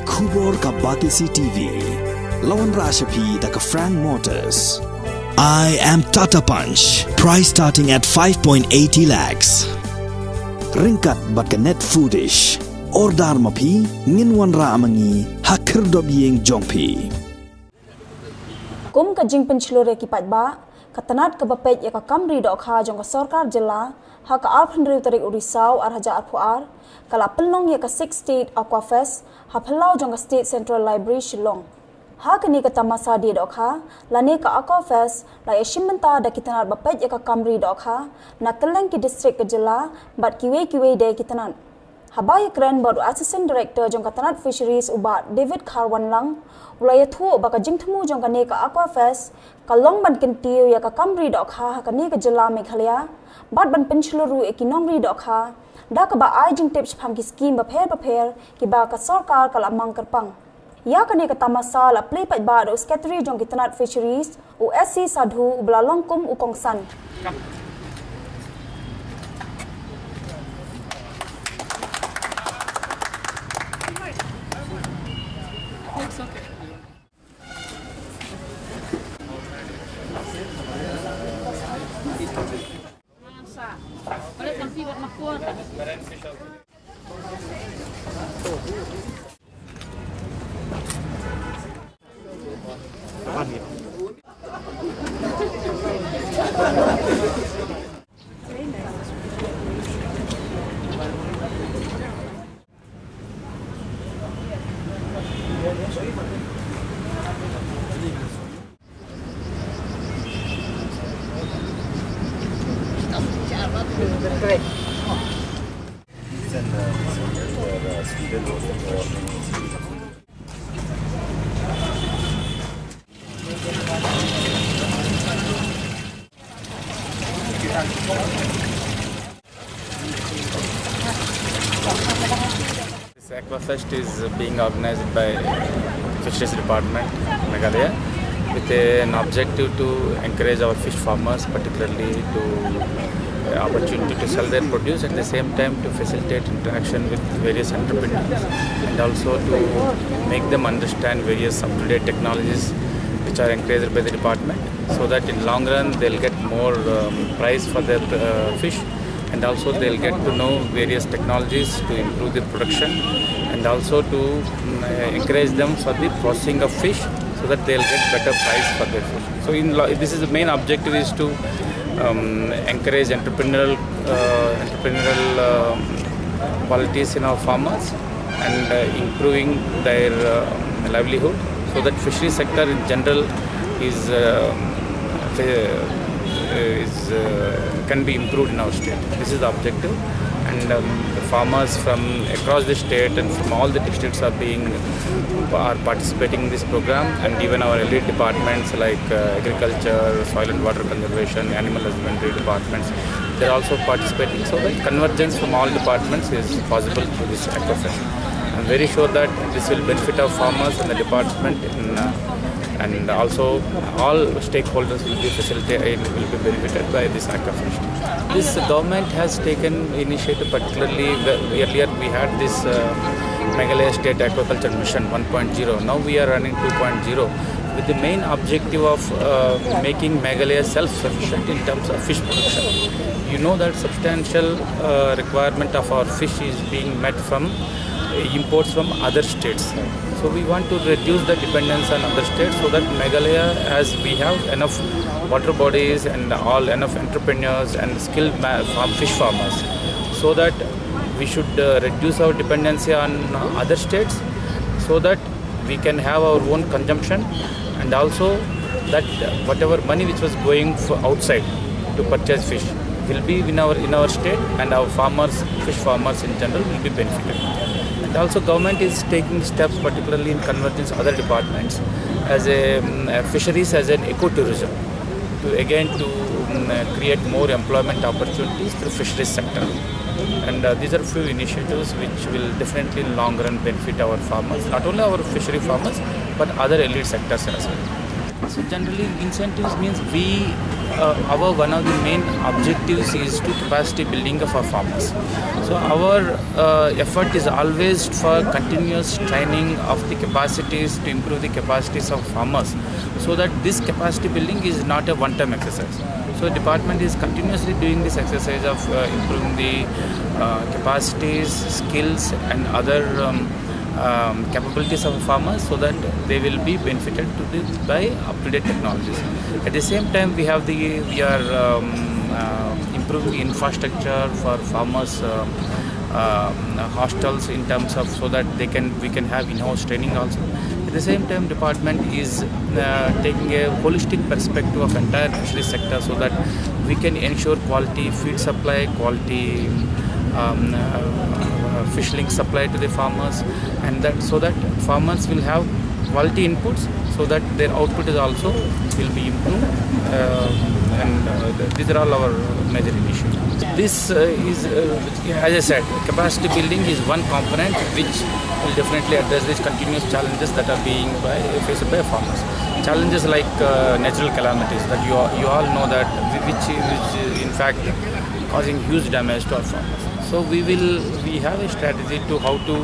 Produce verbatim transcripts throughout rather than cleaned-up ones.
Khubor ka Batesi T V. La wanrah sha phi da ka Frank Motors. I am Tata Punch. Price starting at five point eighty lakhs. Ryngkat bad ka Net Foodish. Order ma phi, ngin wanrah ma ngi ha khyrdop ïing jong phi. Kum ka jingpynshlur ïa ki paidbah, ka tnat kaba peit ïa ka kam ri dohkha jong ka sorkar jylla ha ka arphew hynriew tarik u Risaw ar hajar arphew ar, ka la pynlong ïa ka Six State Aqua Fest ha phyllaw jong ka State Central Library Shillong. Ha kane ka tamasa die dohkha lane ka Aqua Fest la ïashim bynta da ki tnat ba peit ïa ka kam ri dohkha na kylleng ki district ka jylla bad kiwei kiwei de ki tnat. Haba ïakren bad u Assistant Director jong ka tnat Fisheries u Bah David Kharwanlang, u la ïathuh ba ka jingthmu jong kane ka Aqua Fest ka long ban kyntiew ïa ka kam ri dohkha ha kane ka jylla Meghalaya bad ban pynshlur ruh ïa ki nongri dohkha da kaba ai jingtip shaphang ki skim bapher bapher kiba ka sorkar ka la mang kyrpang. Ïa kane ka tamasa la plie paidbah da u Secretary jong ki tnat Fisheries, u S C Sadhu, uba la long kum u kongsan. This Aquafest is being organized by Fisheries Department, Meghalaya, with an objective to encourage our fish farmers, particularly to uh, opportunity to sell their produce, at the same time to facilitate interaction with various entrepreneurs, and also to make them understand various up-to-date technologies which are encouraged by the department, so that in long run they'll get more um, price for their uh, fish, and also they'll get to know various technologies to improve the production, and also to mm, uh, encourage them for the processing of fish, so that they'll get better price for their fish. So in lo- this is the main objective, is to um, encourage entrepreneurial uh, entrepreneurial um, qualities in our farmers and uh, improving their uh, livelihood, so that fishery sector in general is uh, fa- is uh, can be improved in our state. This is the objective, and um, the farmers from across the state and from all the districts are being are participating in this program, and even our elite departments like uh, agriculture, soil and water conservation, animal husbandry departments, they're also participating. So the convergence from all departments is possible through this Aquafest. I'm very sure that this will benefit our farmers and the department, in, uh, and also all stakeholders will be facilitated, will be benefited by this Aquafest. This government has taken initiative, particularly where earlier we had this uh, Meghalaya State Aquaculture Mission one point zero. Now we are running two point zero with the main objective of uh, making Meghalaya self-sufficient in terms of fish production. You know that substantial uh, requirement of our fish is being met from uh, imports from other states. So we want to reduce the dependence on other states, so that Meghalaya, as we have enough water bodies and all enough entrepreneurs and skilled ma- farm fish farmers, so that we should uh, reduce our dependency on uh, other states, so that we can have our own consumption, and also that uh, whatever money which was going for outside to purchase fish will be in our in our state, and our farmers, fish farmers in general, will be benefited. And also government is taking steps, particularly in convergence other departments, as a, um, a fisheries as an ecotourism, to again to um, uh, create more employment opportunities through fisheries sector. And uh, these are few initiatives which will definitely in long run benefit our farmers, not only our fishery farmers, but other elite sectors as well. So generally, incentives means we Uh, our one of the main objectives is to capacity building of our farmers. So our uh, effort is always for continuous training of the capacities, to improve the capacities of farmers, so that this capacity building is not a one-time exercise. So department is continuously doing this exercise of uh, improving the uh, capacities, skills, and other um, um, capabilities of farmers, so that they will be benefited to the, by up-to-date technologies. At the same time, we have the we are um, uh, improving the infrastructure for farmers, um, um, hostels, in terms of, so that they can we can have in-house training also. At the same time, department is uh, taking a holistic perspective of entire fishery sector, so that we can ensure quality feed supply, quality um, uh, uh, fish link supply to the farmers, and that so that farmers will have quality inputs, so that their output is also will be improved. Uh, and uh, th- these are all our major initiatives. This uh, is, uh, as I said, capacity building is one component which will definitely address these continuous challenges that are being by, faced by farmers. Challenges like uh, natural calamities that you all, you all know that whi- which which is in fact causing huge damage to our farmers. So we will we have a strategy to how to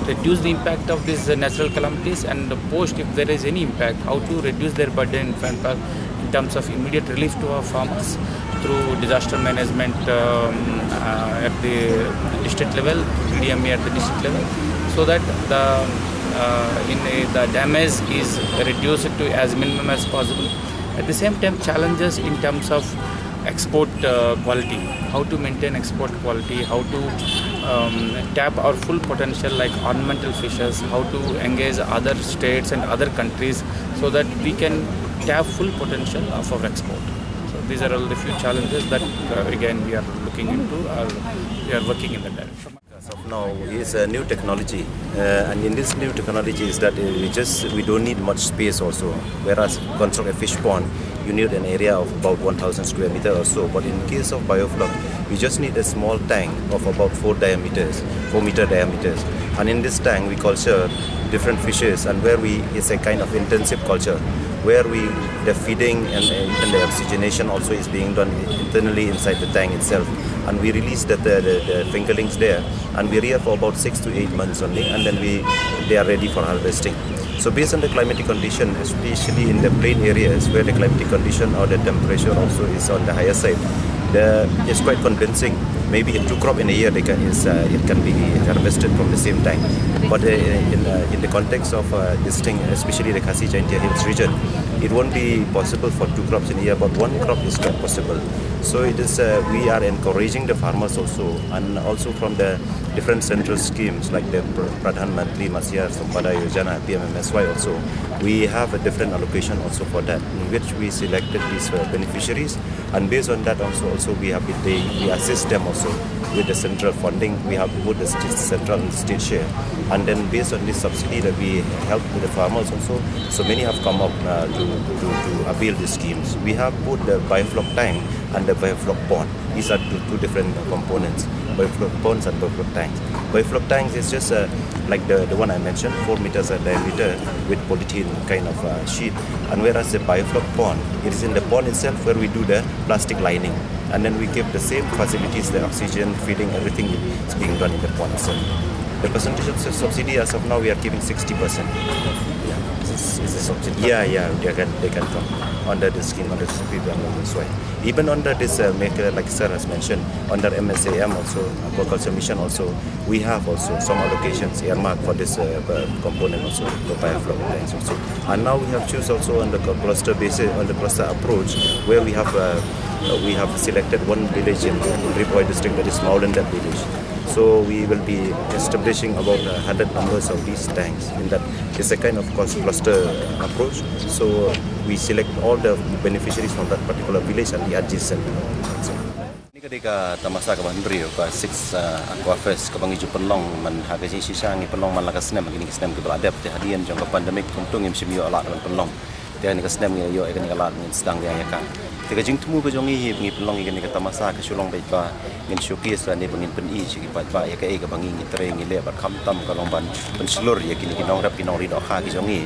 reduce the impact of these uh, natural calamities, and post, if there is any impact, how to reduce their burden in fact, uh, in terms of immediate relief to our farmers through disaster management um, uh, at the district level, D D M A at the district level, so that the uh, in a, the damage is reduced to as minimum as possible. At the same time, challenges in terms of export uh, quality, how to maintain export quality, how to um, tap our full potential like ornamental fishes, how to engage other states and other countries, so that we can tap full potential of our export. So these are all the few challenges that uh, again we are looking into, or we are working in that direction. As of now is a new technology, uh, and in this new technology is that uh, we just we don't need much space also. Whereas construct a fish pond, you need an area of about one thousand square meter or so. But in case of biofloc, you just need a small tank of about four diameters, four meter diameters, and in this tank we culture different fishes, and where we it's a kind of intensive culture where we the feeding and uh, even the oxygenation also is being done internally inside the tank itself, and we release the, the, the, the fingerlings there, and we rear for about six to eight months only, and then we they are ready for harvesting. So based on the climatic condition, especially in the plain areas where the climatic condition or the temperature also is on the higher side, the, it's quite convincing. Maybe a two crop in a year they can is uh, it can be harvested from the same tank. But uh, in uh, in the context of uh, this thing, especially the Khasi Jaintia Hills region, it won't be possible for two crops in a year, but one crop is quite possible. So it is uh, we are encouraging the farmers also, and also from the different central schemes like the Pr- Pradhan Mantri Matsya Sampada Yojana, P M M S Y also, we have a different allocation also for that, in which we selected these uh, beneficiaries, and based on that also also we have they, we assist them also with the central funding. We have both the state, central and state share, and then based on this subsidy that we help with the farmers also, so many have come up uh, to, to, to avail these schemes. We have both the biofloc tank and the biofloc pond. These are two, two different components, biofloc ponds and biofloc tanks. Biofloc tanks is just uh, like the, the one I mentioned, four meters in diameter with polythene kind of uh, sheet. And whereas the biofloc pond, it is in the pond itself where we do the plastic lining. And then we give the same facilities, the oxygen, feeding, everything is being done in the pond itself. The percentage of subsidy as of now, we are giving sixty percent. Yeah. Is this, is this subject? Yeah, yeah, they can, they can come under the scheme, under the P P M also. Even under this, uh, make, uh, like sir has mentioned, under M S A M also, Aquaculture Mission also, we have also some allocations earmarked for this uh, uh, component also, the biofloc tanks also. And now we have choose also on the cl- cluster basis, on the cluster approach, where we have uh, uh, we have selected one village in Ri Bhoi district, that is Mawlyndep village. So we will be establishing about a hundred numbers of these tanks. In that, it's a kind of cost cluster approach. So we select all the beneficiaries from that particular village and the adjacent. Ni ka dei ka tamasa kaba hynriew ka six uh, Aqua Fest kaba ngi ju pynlong man ha ka jingshisha ngi pynlong man la ka snem kini ki snem kiba la dep te hadien jong ka pandemic kumtu ngim shym ïoh lad ban pynlong. Te kane ka snem ngi la ïoh ïa kane ka lad ngin sdang ïa ka. Te ka jingthmu ka jong ngi hi ba ngi pynlong ïa kane ka tamasa ka shu long beit ba ngin showcase lane ba ngin pyni sha ki paidbah ïa kaei kaba ngi ngi trei ngi leh bad khamtam ka long ban pynshlur ïa kine ki nongrep ki nongri dohkha ki jong ngi.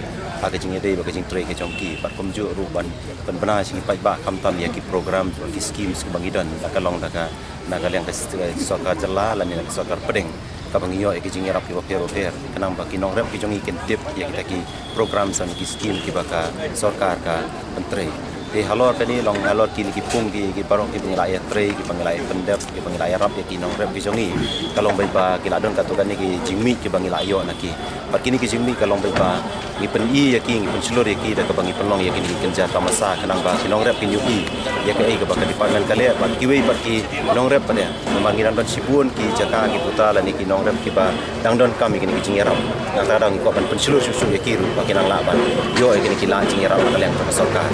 ka jingïadei bad ka jingtrei ka jong ki, bad kumjuh ruh ban pynbna sha ki paidbah khamtam ïa ki program, ki schemes kiba ngi don, la ka long da ka, na ka liang ka st-, sorkar jylla lane na ka sorkar pdeng, kaba ngi ïoh ïa ki jingïarap kiba pher bapher, khnang ba ki nongrep ki jong ngi kin tip ïa kita ki program lane ki scheme kiba ka sorkar ka pyntrei. Te halor kane long halor kine ki pung ki, ki baroh kiba ngi la ïatrei, kiba ngi la ïapyndep, kiba ngi la ïarap ïa ki nongrep ki jong ngi, ka long beit ba ki la don katto katne ki jingmih kiba ngi la ïoh na ki. Bad kine ki jingmih ka long beit ba ngi pyni ïa ki, ngi pynshlur ïa ki da kaba ngi pynlong ïa kine ki kynja tamasa, khnang ba ki nongrep kin ïohi ïa kaei kaba ka department ka leh, bad kiwei pat ki nongrep pat ïa. Namar ngi dang don shibun ki jaka, ki puta lane ki nongrep kiba dang donkam ïa kine ki jingïarap. Nangta ka daw ngi kwah ban pynshlur shuh shuh ïa ki ruh ba kin nang lah ban ïoh ïa kine ki lad jingïarap na ka liang ka sorkar.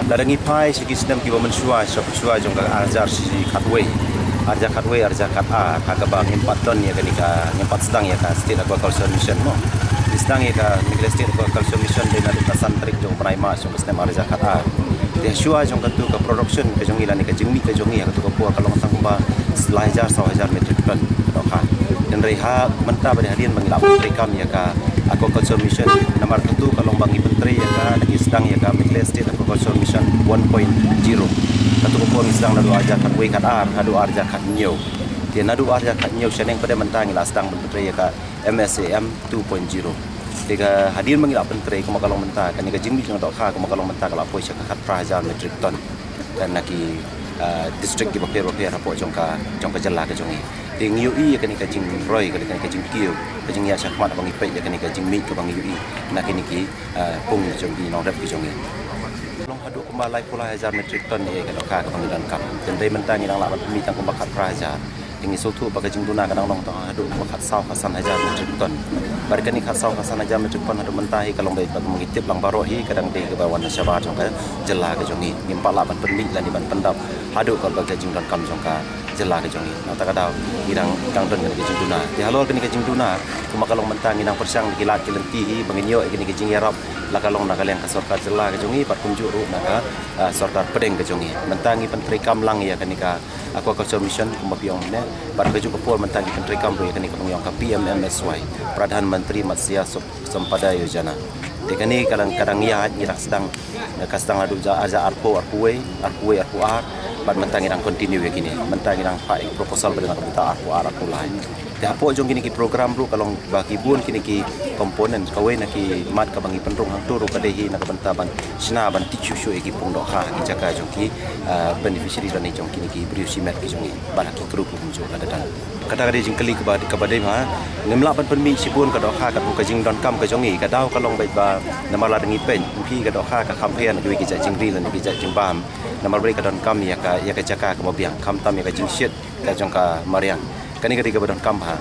Lada ngi phai sha ki snem kiba mynshuwa, sha mynshuwa jong ka ar hajar shi khatwei, ar hajar khatwei, ar hajar khatar, ha kaba ngim pat don ïa kane ka, ngim pat sdang ïa ka State Aquaculture Mission mo. Ngi sdang ïa ka Meghalaya State Aquaculture Mission dei naduh ka san tarik jong u bnai March jong ka snem ar hajar khatar. Te shuwa jong katu ka production ka jong ngi lane ka jingmih ka jong ngi ha katu ka por ka long tang kumba lai hajar saw hajar metric ton ka dohkha. Hynrei ha mynta ba dei hadien ba ngi la pyntreikam ïa ka Aquaculture Mission, namar katu ka long ba ngi pyntrei ïa ka, ngi sdang ïa ka Meghalaya State Aquaculture Mission one point zero. Katu ka por ngi sdang naduh ar hajar khatwei khatar haduh ar hajar khathynñiew. Te naduh ar hajar khathynñiew shaneng pat mynta ngi la sdang ban pyntrei ïa ka M S A M two point zero. Te ka hadien ba ngi la pyntrei kumba ka long mynta, kane ka jingmih jong ka dohkha kumba ka long mynta ka la poi sha ka khatphra hajar metric ton. Ka na ki, ah, district kiba pher bapher hapoh jong ka, jong ka jylla ka jong ngi. Te ngi ïohi ïa kane ka jingroi, kane ka jingkiew, ka jingïaid shakhmat ba ngi peit ïa kane ka jingmih kaba ngi ïohi na kine ki, ah, pung jong ki nongrep ki jong ngi. Long haduh kumba laiphew lai hajar metric ton ïa ka dohkha kaba ngi donkam. Hynrei mynta ngi dang lah ban pynmih tang kumba khatphra hajar. Te ngi sngewthuh ba ka jingduna ka dang long tang haduh kumba khatsaw khatsan hajar metric ton. Bad kane khatsaw khatsan hajar metric ton haduh mynta hi ka long beit ba kumba ngi tip lang baroh hi ka dang dei kaba wan shabar jong ka jylla ka jong ngi. Ngim pat lah ban pynmih lane ban pyndap haduh kaba ka jingdonkam jong ka jylla ka jong ngi. Nangta ka daw ngi dang, dang don kane ka jingduna. Te halor kane ka jingduna kumba ka long mynta ngi dang pyrshang ki lad ki lynti hi ba ngin ïoh ïa kane ka jingïarap, la ka long na ka liang ka sorkar jylla ka jong ngi bad kumjuh ruh na ka, ah, sorkar pdeng ka jong ngi. Mynta ngi pyntreikam lang ïa kane ka Aquaculture Mission kumba phi ong ne, bad kajuh ka por mynta ngi pyntreikam ruh ïa kane kaba ngi ong ka P M M S Y, Pradhan Mantri Matsya Samp-, Sampada Yojana. Te kane ka dang, ka dang ïaid, ngi dang sdang, ka sdang haduh ar hajar arphew, arphew wei, arphew wei, arphew ar, bad mynta ngi dang continue ïa kine. Mynta ngi dang phah ïa ka proposal ba dei na ka bynta arphew ar, arphew lai. Te hapoh jong kine ki program ruh ka long ba ki bun kine ki component, kawei na ki mat kaba ngi pynrung hangto ruh ka dei hi na ka bynta ban shna ban tih shuh shuh ïa ki pung dohkha ha ki jaka jong ki, ah, beneficiary lane jong kine ki briew shimet ki jong ngi. Bad ha ki group kumjuh lada don. Kata ka dei jingkylli kaba, kaba dei ma, ngim lah ban pynmih shibun ka dohkha katkum ka jingdonkam ka jong ngi, ka daw ka long beit ba namar lada ngi peit, phi ka dohkha ka kham pher na kiwei ki jait jingri lane ki jait jingbam. Namar ba dei ka donkam ïa ka, ïa ka jaka kaba biang, khamtam ïa ka jingshit ka jong ka mariang. Kane ka dei kaba donkam bha.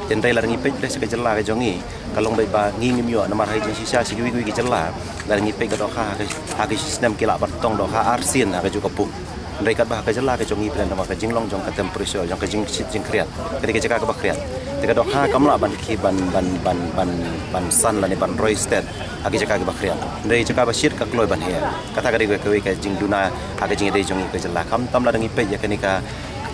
Hynrei lada ngi peit beit sha ka jylla ka jong ngi, ka long beit ba ngi ngim ïoh namar ha ka jingshisha sha kiwei kiwei ki jylla, lada ngi peit ka dohkha ha ka, ha ka shisnem ki lah ban tong dohkha arsien ha kajuh ka pung. Hynrei katba ha ka jylla ka jong ngi pdeng namar ka jinglong jong ka temperature, jong ka jingshit jingkhriat, ka dei ka jaka kaba khriat. Te ka dohkha kam lah ban ki ban, ban, ban, ban, ban san lane ban roi stet ha ki jaka kiba khriat. Hynrei jaka ba shit ka kloi ban her. Kata ka dei kawei ka jingduna ha ka jingïadei jong ngi ka jylla. Khamtam lada ngi peit ïa kane ka,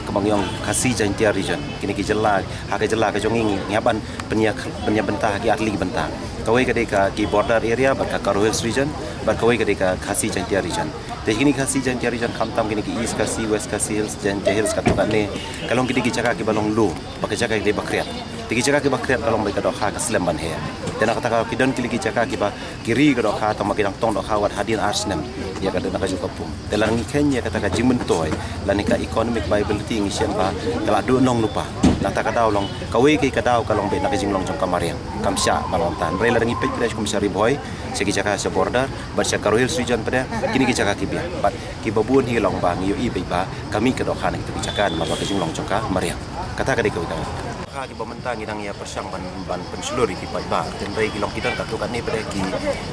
kaba ngi ong Khasi Jaintia region. Kine ki jylla, ha ka jylla ka jong ngi ngi hap ban pynïa, pynïa bynta ha ki artylli ki bynta. Kawei ka dei ka ki border area bad ka Garo Hills region, bad kawei ka dei ka Khasi Jaintia region. Te kine Khasi Jaintia region khamtam kine ki East Khasi, West Khasi Hills, Jaintia Hills katto katne, ka long kine ki jaka kiba long low, ba ka jaka ki dei ba khriat. Te ki jaka kiba khriat ka long beit ka dohkha ka slem ban her. Te na kata ka ki don kine ki jaka kiba ki ri ka dohkha, tang ba ki dang tong dohkha wat hadien ar snem ïa ka, na kajuh ka pung. Te lada ngi kheiñ ïa kata ka jingmyntoi lane ka economic viability ngi shem ba ka la duh nonglypa. Nangta ka daw long kawei ka, ka daw ka long beit na ka jinglong jong ka mariang. Kam shah ban long tan. Hynrei lada ngi peit peit kum sha Ri Bhoi, sha ki jaka sha border, bad sha Garo Hills region pat, kine ki jaka ki biang. Bad kiba bun hi long ba ngi ïohi beit ba ka mih ka dohkha na kita ki jaka namar ba ka jinglong jong ka mariang. Kata ka dei kawei ka. Dohkha kiba mynta ngi dang ïa pyrshang ban, ban pynshlur ïa ki paidbah. Hynrei ki long ki don katto katne pat ki,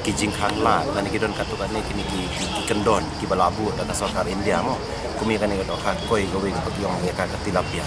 ki jingkhang lad, lane ki don katto katne kine ki, ki, ki kyndon kiba la buh da ka sorkar India mo. Kum ïa kane ka dohkha koi kawei kaba ki ong ïa ka, ka tilapia.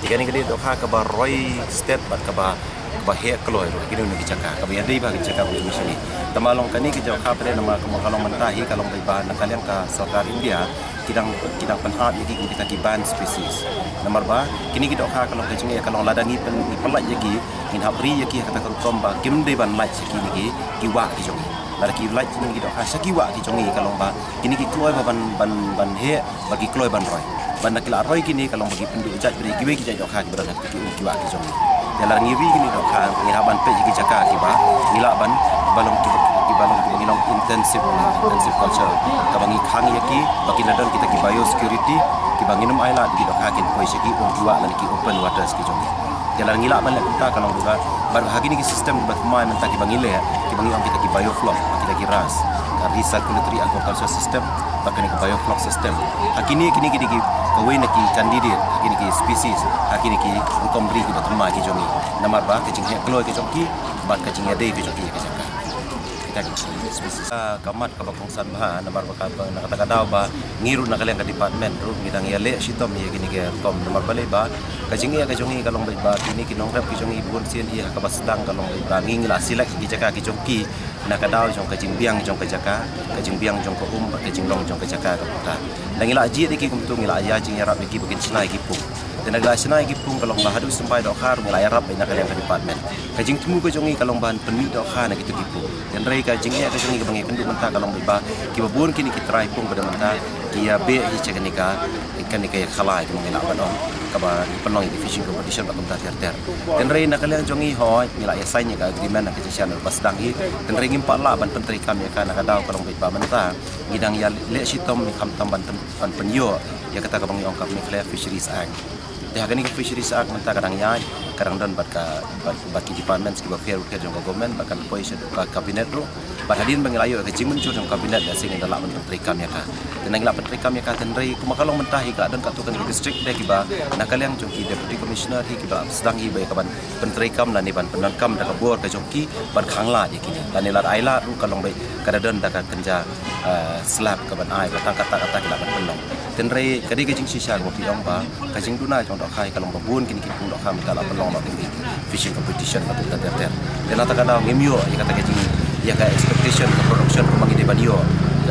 Te kane ka dei dohkha kaba roi stet bad kaba, kaba heh kloi ruh kine ki jaka, kaba ïadei bha ki jaka ba ngi shane. Tangba long kane ka dohkha pat namar kumba ka long mynta hi ka long beit ba na ka liang ka sorkar India, Ki dang, ki dang pynhap ïa ki kum kita ki banned species. Namar ba kine ki dohkha ka long ka jingeh, ka long lada ngi pyn, ngi pynlait ïa ki, ngin hap ri ïa ki ha kata ka rukom ba kim dei ban lait sha kine ki, ki wah ki jong ngi. Lada ki lait kine ki dohkha sha ki wah ki jong ngi, ka long ba kine ki kloi ba ban, ban, ban heh, ba ki kloi ban roi. Ban da ki la roi kine, ka long ba ki pynduh jait bad kiwei ki jait dohkha kiba don ha ki um ki wah ki jong ngi. Ïa, lada ngi ri kine ki dohkha, ngi hap ban peit ïa ki jaka kiba ngi lah ban, kiba long kiba, kiba long kiba ngi long intensive, intensive culture, kaba ngi khang ïa ki ba kin da don kita ki biosecurity, kiba ngin ym ailad ïa ki dohkha kin poi sha ki um ki wah lane ki open waters ki jong ngi. Ïa, lada ngi lah ban leh kumta, ka long ba, bad ha kine ki system kiba thymmai mynta kiba ngi leh, kiba ngi ong kita ki biofloc, kita ki RAS, ka recirculatory aquaculture system, bad kane ka biofloc system. Ha kine, kine ki dei ki, kawei na ki candidate, ha kine ki species, ha kine ki rukom ri kiba thymmai ki jong ngi. Namar ba ka jingheh kloi ka jong ki bad ka jingïadei ka jong ki ïa ka jaka. Kita ki species, ah, ka mat kaba kongsan bha, namar ba ka, ba na kata ka daw ba ngi ruh na ka liang ka department ruh ngi dang ïaleh shitom ïa kine ki rukom, namar balei ba ka jingeh ka jong ngi ka long beit ba kine ki nongrep ki jong ngi bun sien hi ha kaba sdang ka long beit ba ngi, ngi la select ki jaka ki jong ki na ka daw jong ka jingbiang jong ka jaka, ka jingbiang jong ka um bad ka jinglong jong ka jaka ka pyrta. Lada ngi la jied ïa ki kumta, ngi la ïa jingïarap ïa ki ba kin shna ïa ki pung. Te lada ngi la shna ïa ki pung, ka long ba haduh symbai dohkha ruh ngi la ïarap beit na ka liang ka department. Ka jingthmu ka jong ngi ka long ban pynmih dohkha na kito ki pung. Hynrei ka jingeh ka jong ngi kaba ngi kynduh mynta ka long beit ba kiba bun kine ki trai pung ba don mynta ki ïa beh hi sha kane ka, kane ka ïa khalai kaba ngi lah ban ong, kaba ngi pynlong ïa ki fishing competition bad kumta ter ter. Hynrei na ka liang jong ngi, hooid, ngi la ïa sign ïa ka agreement ha ka jingshisha ba sdang hi. Hynrei ngim pat lah ban pyntreikam ïa ka, na ka daw ka long beit ba mynta ngi dang ïaleh shitom, ngi khamtam ban pyn, ban pynïoh ïa kata kaba ngi ong ka Meghalaya Fisheries Act. Te ha kane ka Fisheries Act mynta ka dang ïaid, ka dang don bad ka, bad, bad ki departments kiba pher bapher jong ka government, bad kan poi sha ka cabinet ruh. Bad hadien ba ngi la ïoh ïa ka jingmynjur jong ka cabinet, lehse ngin da lah ban pyntreikam ïa ka. Te lada ngi la pyntreikam ïa ka, hynrei kumba ka long mynta hi, ka la don katto katne ki district de kiba na ka liang jong ki deputy commissioner hi kiba la sdang hi ba ïa ka ban pyntreikam lane ban pyndonkam da ka bor ka jong ki ban khanglad ïa kine. Lane lada ai lad ruh ka long beit ka da don da ka kynja, eh, slap ka ban ai ba tang kata kata ki lah ban pynlong. Hynrei ka dei ka jingshisha kaba phi ong ba ka jingduna jong dohkha hi ka long ba bun kine ki pung dohkha mynta la pynlong noh ki fishing competition bad kumta ter ter. Te na kata ka daw ngim ïoh ïa kata ka jing, ïa ka expectation ka production kumba ngi dei ban ïoh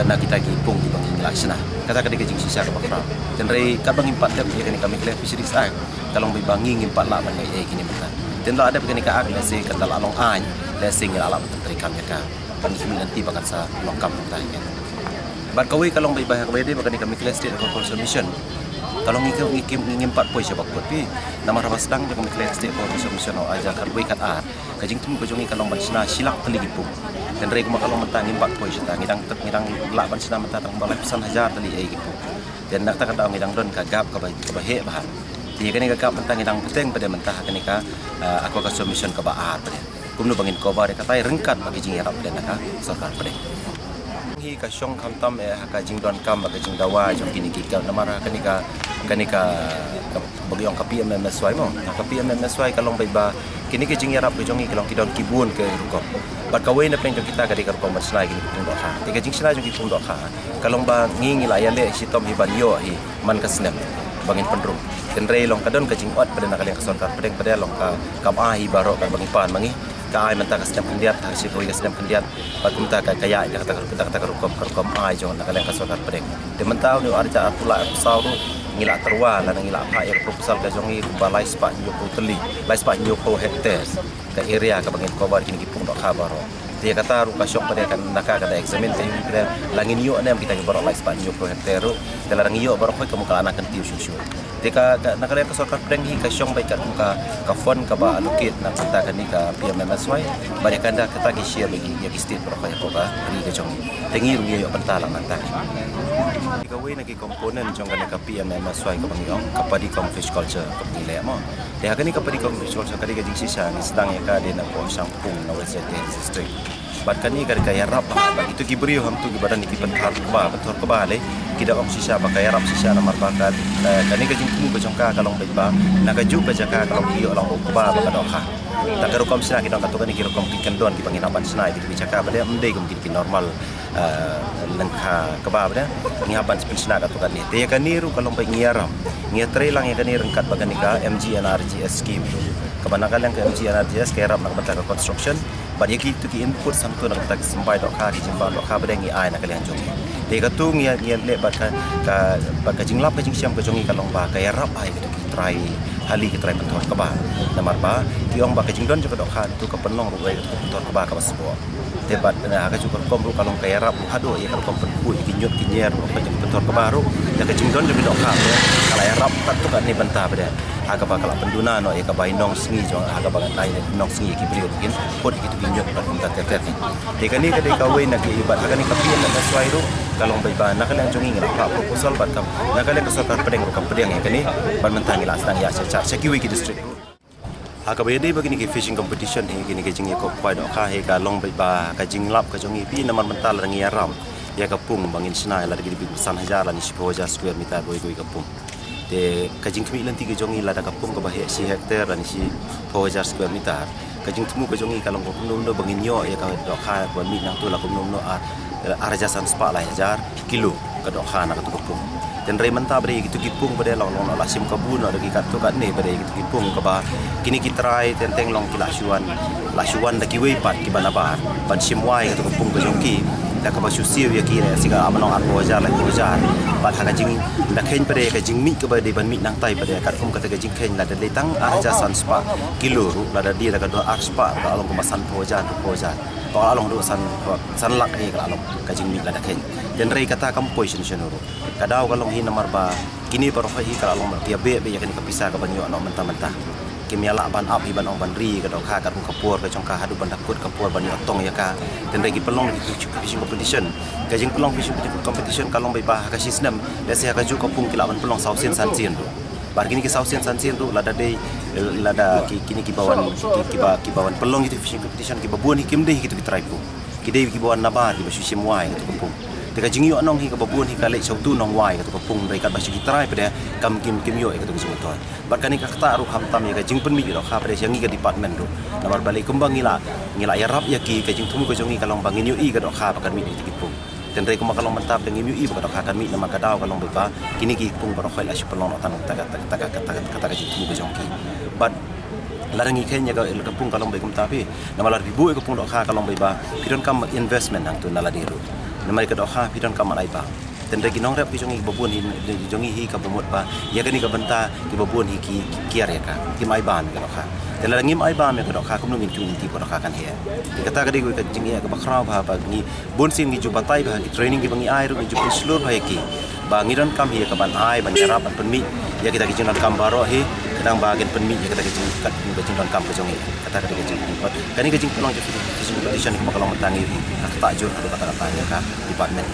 na kita ki pung kiba ngi la shna. Kata ka dei ka jingshisha kaba khraw. Hynrei katba ngim pat dep ïa kane ka Meghalaya Fisheries Act, ka long beit ba ngi ngim pat lah ban leh ei ei kine mynta. Te lada dep kane ka Act, lehse kata la long aiñ, lehse ngi la lah ban pyntreikam ïa ka. Ban ïa ki mih lynti ba kan sa long kam kumta hi. Bad kawei ka long beit ba ha kaba ïadei bad kane ka Meghalaya State Aquaculture Mission, ka long ngi, ngi, ngi, ngim pat poi sha ba kut phi. Namar haba sdang jong ka Meghalaya State Aquaculture Mission ha ka ar hajar khatwei khatar, ka jingthmu ka jong ngi ka long ban shna shi lak tylli ki pung. Hynrei kumba ka long mynta ngim pat poi shata, ngi dang, ngi dang lah ban shna mynta tang ba laiphew san hajar tylli ei ki pung. Te na kata ka daw ngi dang don ka gap kaba, kaba heh bha. Te kane ka gap mynta ngi dang bteng pat de mynta ha kane ka, ah, Aquaculture Mission kaba ar pat de. Kumno ba ngin cover ïa kata ryngkat bad ki jingïarap pat de na ka sorkar pat de. Hi ka shong khamtam eh ha ka jingdonkam bad ka jingdawa jong kine ki, ka namar ha kane ka, kane ka, kaba ngi ong ka P M M S Y mo. Ha ka P M M S Y ka long beit ba kine ki jingïarap ki jong ngi ki long ki don ki bun ki rukom. Bad kawei na pdeng jong kita ka dei ka rukom ban shna ïa kine ki pung dohkha. Te ka jingshna jong ki pung dohkha ka long ba ngi, ngi la ïaleh shitom hi ban ïoh hi man ka snem ba ngin pynrung. Hynrei long ka don ka jingot pat de na ka liang ka sorkar pdeng pat de, long ka, kam ai hi baroh katba ngi pan ma ngi. Ka ai mynta ka snem khyndiat, ha shi kawei ka snem khyndiat. Bad kumta ka, ka ïaid da kata, da kata ka rukom, ka rukom ai jong na ka liang ka sorkar pdeng. Te mynta une u ar hajar arphew lai arphew saw ruh ngi la tyrwa lane ngi la phah ïa ka proposal ka jong ngi kumba lai spah hynñiew phew tylli, lai spah hynñiew phew hectares ka area kaba ngin cover kine ki pung dohkha baroh. Te kata ruh ka shong pat de, ka naka ka da examine te pat de la ngin ïoh ne em kita ki baroh lai spah hynñiew phew hectare ruh. Te lada ngi ïoh baroh khoit ka mut ka la nang kyntiew shuh shuh. Te ka, ka, na ka liang ka sorkar pdeng hi ka shong beit kat kum ka, ka fund kaba allocate na ka bynta kane ka P M M S Y. Bad ïa ka nda kata ki share beit ïa ki state baroh khoit hapoh ka ri ka jong ngi. Te ngi ruh ngi ïoh bynta lang nangta. Kawei na ki component jong kane ka P M M S Y kaba ngi ong ka Paddy Come Fish Culture kaba ngi leh mo. Te ha kane ka Paddy Come Fish Culture ka dei ka jingshisha ngi sdang ïa ka dei na Pongshang Pung na West Jaintia Hills District. Bad kane ka dei ka ïarap bha bad kito ki briew hangto kiba don ki pynthor kba, pynthor kba lei, ki da ong shisha ba ka ïarap shisha namar ba ka, eh, kane ka jingthmu ka jong ka ka long beit ba na kajuh ka jaka ka long ki ïoh lang u kba bad ka dohkha. Tang ka rukom shna ki don katto katne ki rukom ki kyndon kiba ngin hap ban shna ïa kito ki jaka ba dei ym dei kum kito ki normal, eh, lyngkha kba ba dei. Ngi hap ban pynshna katto katne. Te ïa kane ruh ka long beit ngi ïaram, ngi ïatrei lang ïa kane ryngkat bad kane ka M G N R G S scheme. Kaba na ka liang ka M G N R G S ka ïarap na ka bynta ka construction. Bad ïa kitu ki input sangtu na ka bynta ki symbai dohkha, ki jingbam dohkha ba dang ngi ai na ka liang jong ngi. Te katu ngi ngi leh bad ka, ka bad ka jinglap ka jingshem ka jong ngi ka long ba ka ïarap ai katu ki trai hali ki trai pynthor kaba. Namar ba ki ong ba ka jingdon jong ka dohkha tu ka pynlong ruh ïa katu ka pynthor kaba kaba sboh. Te bad na ha ka juh ka rukom ruh ka long ka ïarap ruh haduh ïa ka rukom pynkhuid ki ñiut ki ñier ruh ka jong ka pynthor kaba ruh. Ïa ka jingdon jong ka dohkha ka la ïarap kat tu kat ne bynta ba dang ha kaba ka la pynduna noh ïa ka bai nong sngi jong ha kaba ngai nong sngi ïa ki briew kin put ïa kitu ki ñiut bad kumta ter ter. Te kane ka dei kawei na ki bad ha kane ka P M M S Y ruh ka long bad ba na ka liang jong ngi ngi la phah proposal bad kam na ka liang ka sorkar pdeng ruh ka pdeng ïa kane bad mynta ngi la sdang ïa sha sha sha kiwei ki district ruh. Ha kaba ïadei bad kine ki fishing competition hi kine ki jingïakop kwai dohkha hi ka long bad ba ka jinglap ka jong ngi phi namar mynta la dang ïaram ïa ka pung ba ngin shna ïa la da ki dei bad san hajar lane shiphew hajar square meter kawei kawei ka pung. Te ka jingkhmih lynti ka jong ngi lada ka pung kaba heh shi hektar lane shiphew hajar square meter. Ka jingthmu ka jong ngi ka long kumno kumno ba ngin ïoh ïa ka dohkha kaba mih nangtu la kumno kumno ar ar hajar san spah lai hajar kilo ka dohkha na katu ka pung. Te hynrei mynta ba dei kitu ki pung ba dei long long la shim kabu noh da ki katto katne ba dei kitu ki pung kaba kine ki trai teng teng long ki la shu wan la shu wan da kiwei pat kiba nabar ban shim wai katu ka pung ka jong ki. Da kaba shu siew ïa ki ne si ka amnong arphew hajar laiphew hajar. Bad ha ka jing da kheiñ pat de ka jingmih kaba dei ban mih nangtai pat de katkum kata ka jingkheiñ lada dei tang ar hajar san spah kilo ruh lada dei da ka dor ar spah ka long kumba sanphew hajar arphew hajar. Ka la long ruh san san lak eh ka la long ka jingmih lada kheiñ. Te hynrei kata kam poi shen shen ruh. Ka daw ka long hi namar ba kine baroh hi ka la long ba ki ïa beh beh ïa kane ka pisa ka ban ïoh noh mynta mynta. Kim ïa lah ban ap hi ban ong ban ri ka dohkha ka rum ka por ka jong ka haduh ban da kut ka por ban ïoh tong ïa ka. Te hynrei ki pynlong ki fishing competition. Ka jingpynlong fishing competition ka long bad ba ha ka shi snem. Lehse ha ka juh ka pung ki lah ban pynlong saw sien san sien ruh. Bad kine ki saw sien san sien ruh lada dei lada ki kine kiba wan ki kiba kiba wan pynlong ïa ki fishing competition kiba bun hi kim dei hi kitu ki trai pung. Ki dei kiba wan nabar kiba shu shim wai katu ka pung. Te ka jingïoh nong hi kaba bun hi ka leit sha utu u nongwai katu ka pung hynrei katba shu ki trai pat de kam kim kim ïoh ïa katu ka jingmyntoi. Bad kane ka ktah ruh khamtam ïa ka jingpynmih ïa dohkha pat de sha ngi ka department ruh. Namar balei kumba ngi la ngi la ïarap ïa ki ka jingthmu ka jong ngi ka long ba ngin ïohi ka dohkha ba kan mih ïa katu ki pung. Te hynrei kumba ka long mynta pat de ngim ïohi ba ka dohkha kan mih namar ka daw ka long bad ba kine ki pung baroh hi la shu pynlong noh tang kata ka kata ka jingthmu ka jong ki. Bad lada ngi kheiñ ïa ka pung ka long bad kumta phi. Namar lada phi buh ïa ka pung dohkha ka long bad ba phi donkam investment hangtu na lade ruh. Namar ïa ka dohkha phi donkam ban ai bam. Te hynrei ki nongrep ki jong ngi kiba bun hi jong ngi hi kaba mut ba ïa kane ka bynta kiba bun hi ki kiar ïa ka. Kim ai bam ïa ka dohkha. Te lada ngim ai bam ïa ka dohkha kumno ngin kynti ba ka dohkha kan heh. Te kata ka dei ka jingeh kaba khraw ba ba ngi bun sien ngi ju batai ba ki training kiba ngi ai ruh ngi ju pynshlur ba ïa ki. Ba ngi donkam hi ïa ka ban ai ban ïarap ban pynmih ïa kita ki jingdonkam baroh hi khnang ba kin pynmih ïa kita ki jing ka jingdonkam ka jong ngi. Kata ka dei ka jingpynmih. Kane ka jingpynlong jong ka jingpynlong jong ka long mynta ngi ka kata jur ka kata kata ïa ka department.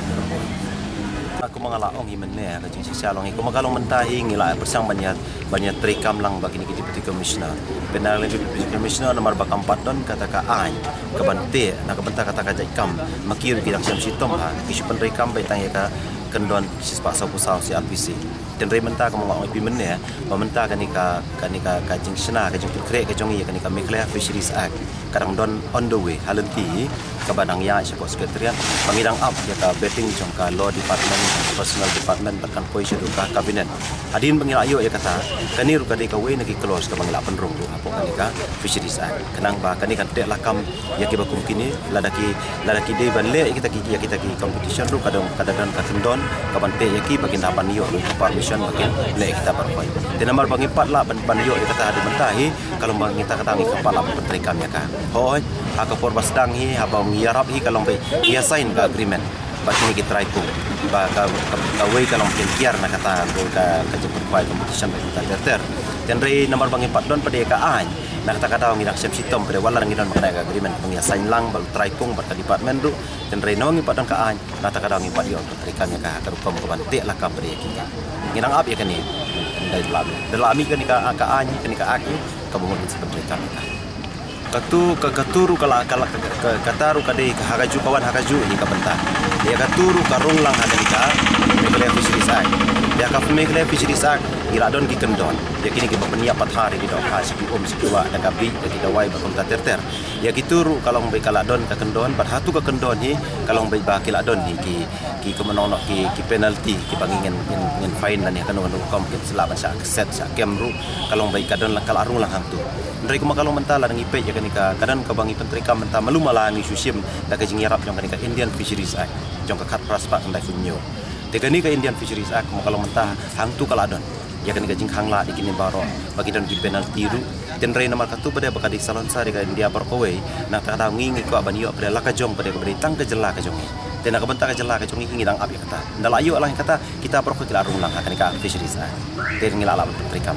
Kumba nga la ong hi mynne ka jingshisha long hi kumba ka long mynta hi ngi la pyrshang ban ïa ban ïa treikam lang ba kine ki deputy commissioner. Pynah deputy commissioner namar ba kam pat don kata ka aiñ ka ban teh na ka bynta kata ka jait kam ma ki ruh ki dang shem shitom ha ki shu pyntrei kam ba tang ïa ka kyndon shispah sawphew saw C R P C. Te hynrei mynta kumba nga ong ïa phi mynne ba mynta kane ka kane ka ka jingshna ka jingpynkhreh ka jong ngi ïa kane ka Meghalaya Fisheries Act ka dang don on the way ha lynti hi kaba dang ïaid shapoh secretariat ba ngi dang ap ïa ka vetting jong ka law department, personnel department bad kan poi shaduh ka cabinet. Hadien ba ngi la ïoh ïa kata kane ruh ka dei kawei na ki clause kaba ngi la pynrung ruh hapoh kane ka Fisheries Act khnang ba kane kan teh lakam ïa kiba kum kine lada ki lada ki dei ban leh ïa kita ki ïa kita ki competition ruh ka dang ka dang don ka kyndon ka ban teh ïa ki ba kin da ban ïoh ruh permission ba kin leh ïa kita baroh. Te namar ba ngi pat lah ban ban ïoh ïa kata haduh mynta hi ka long ba ngi ta kata ngi ka pat lah ban treikam ïa ka. Hooid ha ka por ba sdang hi haba ngi ïarap hi ka long ba ïa sign ka agreement. Bad kine ki trai pung ba ka kawei ka long kin kiar na kata ka ka jingpynpoi competition ba kita ter ter. Te hynrei namar ba ngi pat don pat ïa ka aiñ na kata ka daw ngi dang shem shitom pat wat la ngi don ba ka agreement ba ngi ïa sign lang bad trai pung bad ka department ruh. Te hynrei namar ngi pat don ka aiñ na kata ka daw ngi pat ïoh treikam ïa ka ha ka rukom ka ban teh lakam pat ïa ki. Ngi dang ap ïa kane. Dei la dei la mih kane ka ka aiñ kane ka act kaba mut ban treikam ïa ka. Katu ka katu ruh ka la ka la ka kata ruh ka dei ka ha ka juh ka wan ha ka juh hi ka bynta. Ïa katu ruh ka rung lang ha ka dei ka Meghalaya Fisheries Act. Ïa ka Meghalaya Fisheries Act ngi la don ki kyndon ïa kine kiba pynïap pathar ïa ki dohkha sha ki um sha ki wah da ka bieit da ki dawai ba kumta ter ter. Ïa kitu ruh ka long ba ka la don ka kyndon bad hatu ka kyndon hi ka long ba ba ki la don hi ki ki kumno noh ki ki penalty kiba ngi ngin ngin fine lane kano kano rukom ki sla ban shah set shah kem ruh ka long ba ka don la ka la rung lang hangtu. Hynrei kumba ka long mynta la ngi peit ïa Kane ka ka don kaba ngi pyntreikam mynta, malu mala ngi shu shim da ka jingïarap jong kane ka Indian Fisheries Act jong ka khatphra spah khyndai phew hynñiew. Te kane ka Indian Fisheries Act mo ka long mynta hangtu ka la don ïa kane ka jingkhang lad ïa kine baroh ba ki don ki penalty ruh. Tynrai namar katto ba dei ba ka dei salonsar ïa ka India baroh kawei, nangta ka daw ngi ngi kwah ban ïoh pat de la ka jong pat de kaba dei tang ka jylla ka jong ngi. Te na ka bynta ka jylla ka jong ngi ngi dang ap ïa kata. Ynda la ïoh lang ïa kata, kita baroh ki la rung lang ha kane ka Fisheries Act. Te ngi la lah ban pyntreikam.